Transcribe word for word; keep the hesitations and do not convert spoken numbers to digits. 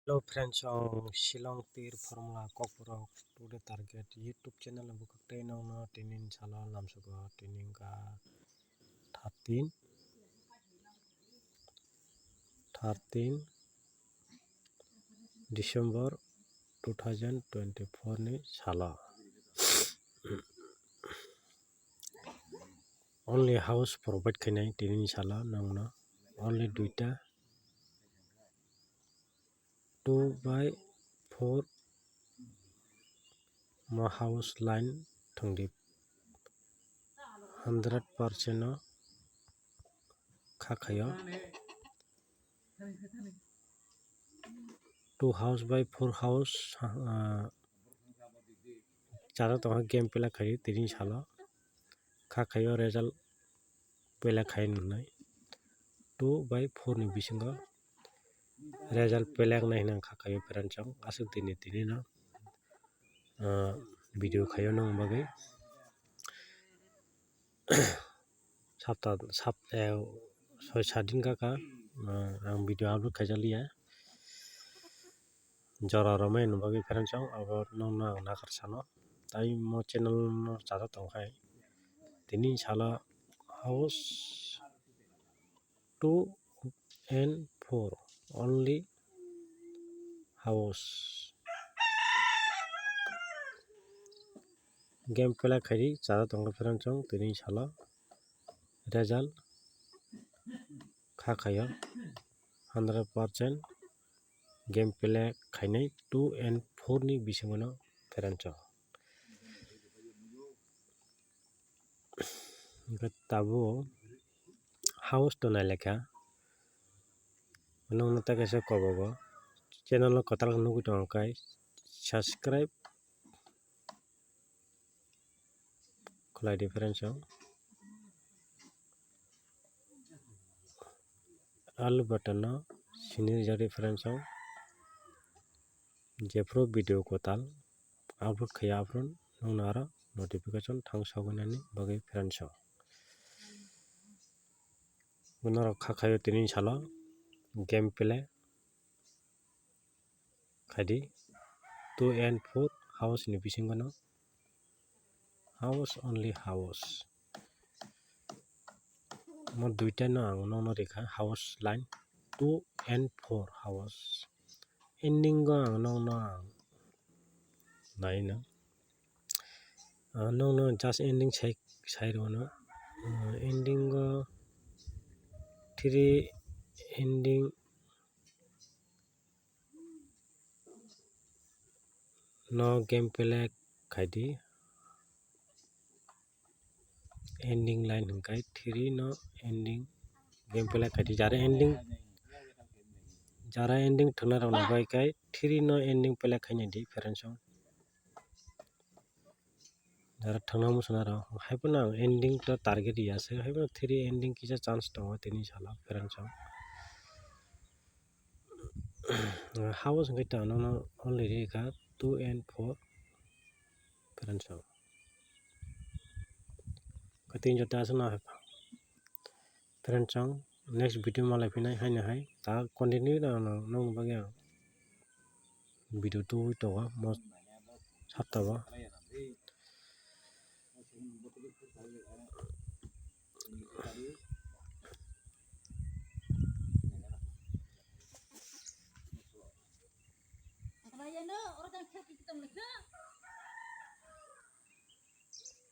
Hello friends, ang Shillong Tir Formula Kokborok today target YouTube channel bukhuk tei nongno tinin salo lamsugo tinin ka thirteen, thirteen December two thousand twenty-four ni salo. Only house provide khainai tinin salo nongno, only duita two by four mo house line thwngdi hundred percent no kha khaio. Two house by four house, ah, chara tongo game pela khaio tini salo kha khaio result pela khai nwngnai two by four ni bisingo result pela wngnai hwnwi kha khaio friends chong aswk tini tini no, ah, video khaio nong bagwi. Sapta sap eh, soi sat din kaka, ah, ang video upload khaijak liya. Jora romai nw bagwi friends chong abo nongno ang nakar sano. Tai mo channel no chajak tong khai tini salo house two and four, only house. Game pela khaidi chara tongo friends chong tini salo result kha khaio hundred percent game pela khainai two and four ni bisingo no friends chong. Hwnkhe tabuk house to nailekha. Nokno tei kaisa kobogo channel no kwtal khe nugwi tongo khe subscribe khwlai di friends o. All button no sini rijak di friends o. Jephru video kwtal upload khaiya aphuru nokno aro notification thang sogwi nani bagwi friends o. Norok kha khaio tini salo game play khaidi two and four house ni bisingo no house, only house. Mo duita no ang nokno rikha house line two and four house. Ending o ang nokno ang naino. Ah, nokno just ending sai, sai rwno. Ah, ending o three ending no game play khaidi. Ending line hwnkhe three no ending game play khaidi. Jara ending, jara ending thwngna rokni bai khe three no ending play khainai di friends o. Jara thangna muchunai rok hai phano ang ending to target ya se hai phano three ending kisa chance tongo tini salo friends o. House hwnkhe ta nono only rikha two and four friends o. Khe tini jota aswk no hai pha. Friends chong next video malai phinai haino hai ta continue no nokni bagwi ang video tubui tongo mo sapta o.